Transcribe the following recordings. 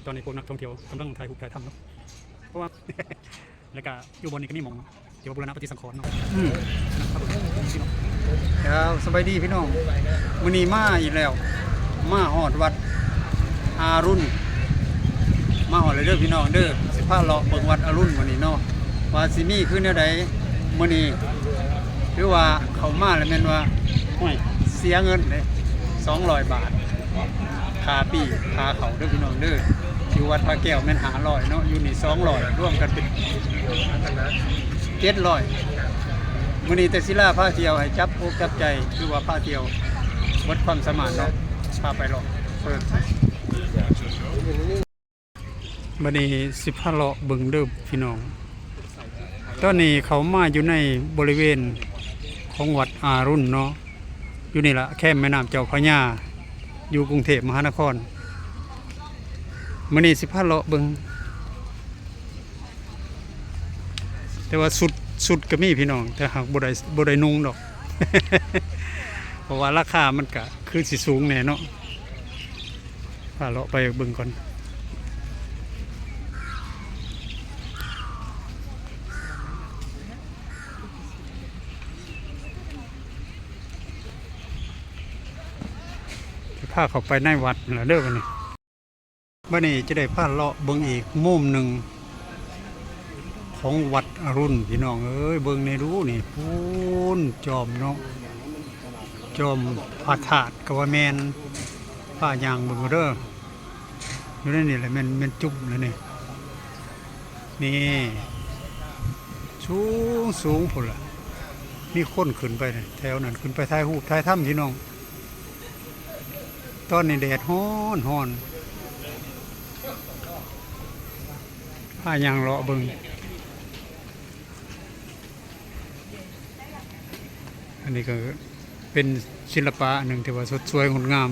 ຕອນນີ້ພວກນັກທ່ອງທ່ຽວກຳລັງຖ່າຍຮູບຖ່າຍທຳເນາະ ເພາະວ່າ ແລ້ວກະຢູ່ບ່ອນນີ້ກະມີໝ່ອງທີ່ວ່າບູລະນະປະຕິສັງຂອນເນາະ. ອືມ ເຈົ້າ ສະບາຍດີພີ່ນ້ອງ ມື້ນີ້ມາອີກແລ້ວ ມາຮອດວັດອາລຸນ ມາຮອດແລ້ວເດີພີ່ນ້ອງເດີ ຊິພາເລາະເບິ່ງວັດອາລຸນມື້ນີ້ເນາະ ວ່າຊິມີຄືແນວໃດ. ມື້ນີ້ຖືວ່າເຂົ້າມາແລ້ວແມ່ນວ່າ ໂອ້ຍ ເສຍເງິນເດ້ ສອງຮ້ອຍບາດ ຄ່າປີ້ຄ່າເຂົ້າເດີພີ່ນ້ອງເດີ ຢູ່ວັດພະແກ້ວແມ່ນຫ້າຮ້ອຍເນາະ ຢູ່ນີ້ສອງຮ້ອຍ ລວມກັນເປັນເຈັດຮ້ອຍ. ມື້ນີ້ແຕ່ສິລາພາທ່ຽວໃຫ້ຈັບອົກຈັບໃຈ ຄືວ່າພາທ່ຽວເບິດຄວາມສາມາດເນາະ ພາໄປເລາະ. ບັດນີ້ຊິພາເລາະເບິ່ງເດີພີ່ນ້ອງ ຕອນນີ້ເຂົ້າມາຢູ່ໃນບໍລິເວນຂອງວັດອາລຸນເນາະ ຢູ່ນີ້ລະ ແຄມແມ່ນ້ຳເຈົ້າພະຍາ ຢູ່ກຸງເທບມະຫານະຄອນ. ມື້ນີ້ຊິພາເລາະເບິ່ງ ແຕ່ວ່າຊຸດ ຊຸດກະມີພີ່ນ້ອງ ແຕ່ຫາກບໍ່ໄດ້ ບໍ່ໄດ້ນຸ່ງດອກ ເພາະວ່າລາຄາມັນກະຄືຊິສູງແດ່ເນາະ. ພາເລາະໄປເບິ່ງກ່ອນ ຈະພາເຂົ້າໄປໃນວັດລະເດີບັດນີ້. ບັດນີ້ຈະໄດ້ພາເລາະເບິ່ງອີກມຸມໜຶ່ງຂອງວັດອາລຸນ ພີ່ນ້ອງເອີຍ ເບິ່ງແດ່ດູນີ້ ພຸ້ນຈອມເນາະ ຈອມພະທາດກະວ່າແມ່ນ ພາຍ່າງເບິ່ງເດີ ຢູ່ໃນນີ້ແຫຼະ ແມ່ນ ແມ່ນຈຸ້ມແລ້ວນີ້ ນີ້ ສູງໆ ພຸ້ນລະ ມີຄົນຂຶ້ນໄປແຖວນັ້ນ ຂຶ້ນໄປຖ່າຍຮູບຖ່າຍທຳ ພີ່ນ້ອງ. ຕອນນີ້ແດດຮ້ອນໆ ພາຍ່າງເລາະເບິ່ງ ອັນນີ້ກະເປັນສິລະປະອັນໜຶ່ງທີ່ວ່າສົດສວຍງົດງາມ.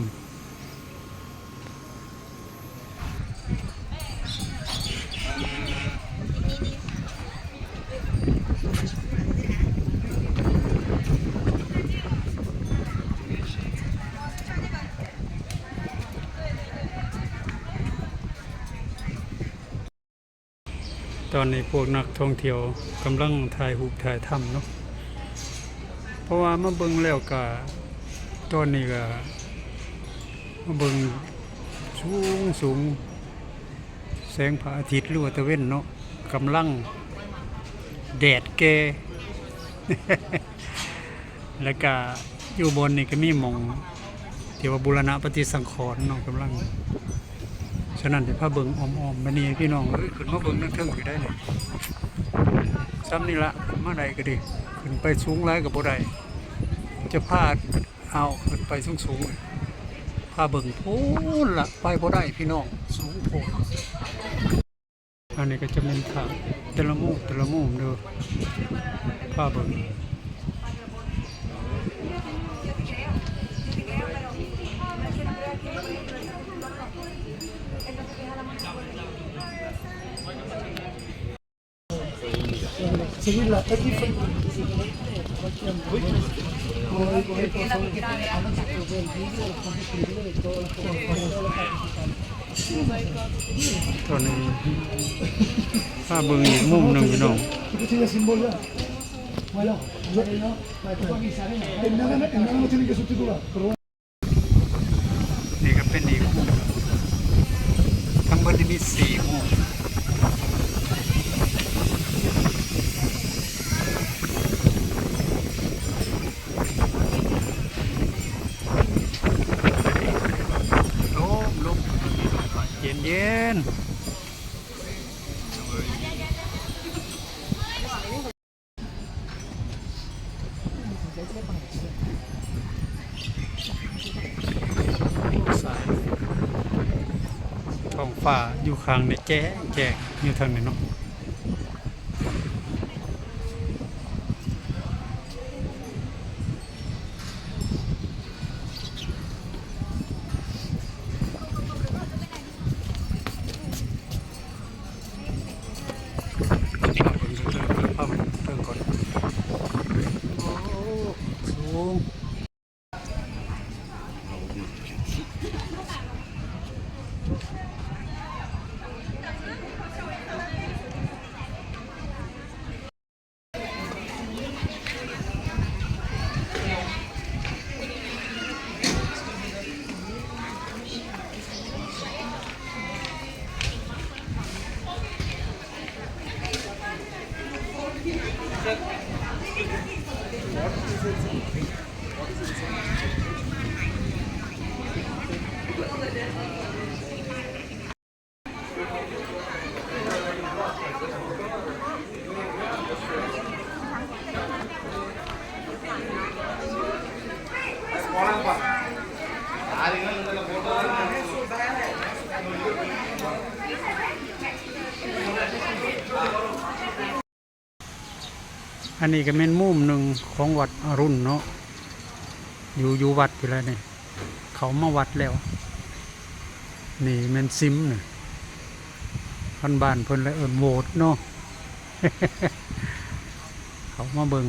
ຕອນນີ້ພວກນັກທ່ອງທ່ຽວກຳລັງຖ່າຍຮູບຖ່າຍທຳເນາະ ເພາະວ່າມາເບິ່ງແລ້ວກະ ຕອນນີ້ກະມາເບິ່ງສູງໆ ແສງພະອາທິດ ຫຼືວ່າຕາເວັນເນາະ ກຳລັງແດດແກ່ ແລ້ວກະຢູ່ບ່ອນນີ້ກະມີໝ່ອງທີ່ວ່າບູລະນະປະຕິສັງຂອນເນາະ ກຳລັງ ສະນັ້ນຈະພາເບິ່ງອ້ອມໆ ບາດນີ້ພີ່ນ້ອງເອີຍ ຂຶ້ນມາເບິ່ງທາງເທິງຢູ່ໄດ໋ນີ້ ຊ່ຳນີ້ລະ ຂຶ້ນມາໄດ້ກະດີ ຂຶ້ນໄປສູງຫຼາຍກະບໍ່ໄດ້ ຈະພາ ເອົາຂຶ້ນໄປສູງໆ ພາເບິ່ງ ພຸ້ນລະ ໄປບໍ່ໄດ້ພີ່ນ້ອງ ສູງໂພດ. ອັນນີ້ກະຈະແມ່ນຖ້ຳ ແຕ່ລະມຸມ ແຕ່ລະມຸມເດີ ພາເບິ່ງ. ຕອນນີ້ພາເບິ່ງອີກມຸມໜຶ່ງພີ່ນ້ອງ Voilà. En nada, en nada no tienen que subtitular, pero bueno. ນີ້ກະເປັນອີກມຸມ ທັງໝົດນີ້ມີສີ່ມຸມ ລົມ ລົມ ເຢັນໆ. ທ້ອງຟ້າຢູ່ຂ້າງນີ້ແຈ້ງໆ ຢູ່ທາງນີ້ເນາະ. ພາເບິ່ງເທິງ ພາເບິ່ງເທິງກ່ອນ ໂອ້ ສູງ. ອັນນີ້ກໍແມ່ນມຸມໜຶ່ງຂອງວັດອະລຸນເນາະ ຢູ່ ຢູ່ວັດພີ້ແຫຼະນີ້ ເຂົ້າມາວັດແລ້ວ. ນີ້ແມ່ນສິມນີ້ ຄັນບ້ານເພິ່ນລະເອີ້ນໂຫວດເນາະ ເຂົ້າມາເບິ່ງ.